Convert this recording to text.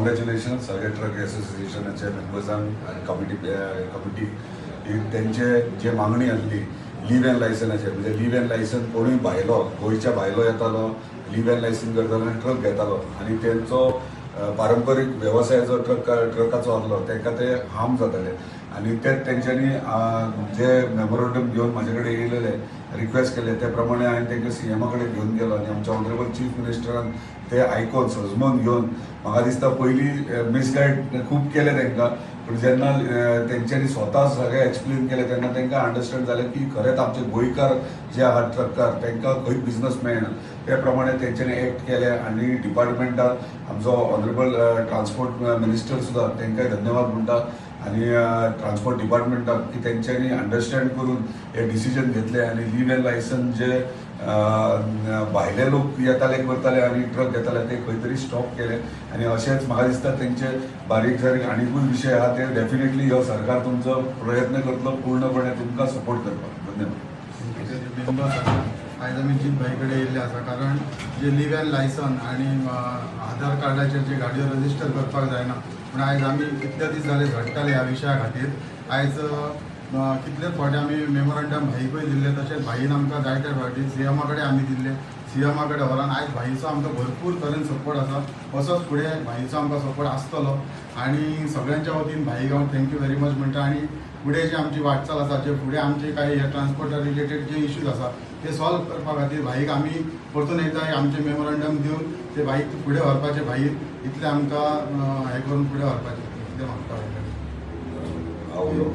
Congratulation सगळे truck एसोसिएशनाचे मेंबर्सांक आनी committee तेंचे जे मागणी आसली लीव अँड लायसनाचे, म्हणजे लीव अँड लायसन कोणूय भायलो गोंयच्या भायलो येतालो, लीव अँड लायसन करतालो आनी ट्रक घेतालो आनी तेंचो पारंपरीक वेवसाय जो ट्रकाचो आसलो तांकां ते हार्म जाताले आनी ते तेंच्यांनी जे मेमोरंडम घेवन म्हाजे कडेन येयलेले रिक्वेस्ट केले ते प्रमाणे हांवें तांकां सीएमा कडेन घेवन गेलो आनी आमच्या ऑनरेबल चीफ मिनिस्टरान ते आयकोन सजमोन घेवन म्हाका दिसता पयलीं मिसगायड खूब केलें तांकां, पूण जेन्ना तेंच्यांनी स्वता सगळें एक्सप्लेन केलें तेन्ना तांकां अंडरस्टँड जालें की खरेंच आमचे गोंयकार जे आहात ट्रकार तांकां खंयच बिजनस मेळना. ते प्रमाणे तेंच्यांनी एक्ट केलें आनी डिपार्टमेंटान आमचो ऑनरेबल ट्रान्सपोर्ट मिनिस्टर सुद्दां तांकांय धन्यवाद म्हणटा आनी ट्रान्सपोर्ट डिपार्टमेंटाक की तेंच्यांनी अंडरस्टँड करून हे डिसिजन घेतले आनी लीव अँड लायसन जे भायले लोक येताले करताले आनी ट्रक घेताले ते खंय तरी स्टॉप केले आनी अशेंच म्हाका दिसता तेंचे बारीक सारीक आनिकूय विशय आहा ते डेफिनेटली हो सरकार तुमचो प्रयत्न करतलो पूर्णपणे तुमकां सपोर्ट करपाक. धन्यवाद. मेंबर्स आसा आयज आमी जीत भाई कडेन येयल्ले आसा, कारण जे लीव अँड लायसन आनी आधार कार्डाचेर जे गाडयो रजिस्टर करपाक जायना पूण आयज आमी कितले दीस जाले झडटाले ह्या विशया खातीर. आयज कितले फावटी आमी मेमोरंडम भाईकूय दिल्ले, तशेंच भाईन आमकां जायते फावटी सीएमा कडेन आमी दिल्ले, सीएमा कडेन व्हरोन आयज भाईचो आमकां भरपूर तरेन सपोर्ट आसा. असोच फुडें भाईचो आमकां सपोर्ट आसतलो आनी सगळ्यांच्या वतीन भाईक हांव thank you very much म्हणटा. आनी फुडें जी आमची वाटचाल आसा, जे फुडें आमचे कांय हे ट्रान्सपोर्टा रिलेटेड जे इश्यूज आसा ते सॉल्व करपा खातीर भाईक आमी परतून एकदां आमचें मेमोरंडम दिवन ते भाईक फुडें व्हरपाचें, भाई इतलें आमकां हें करून फुडें व्हरपाचें इतलें मागता. हांव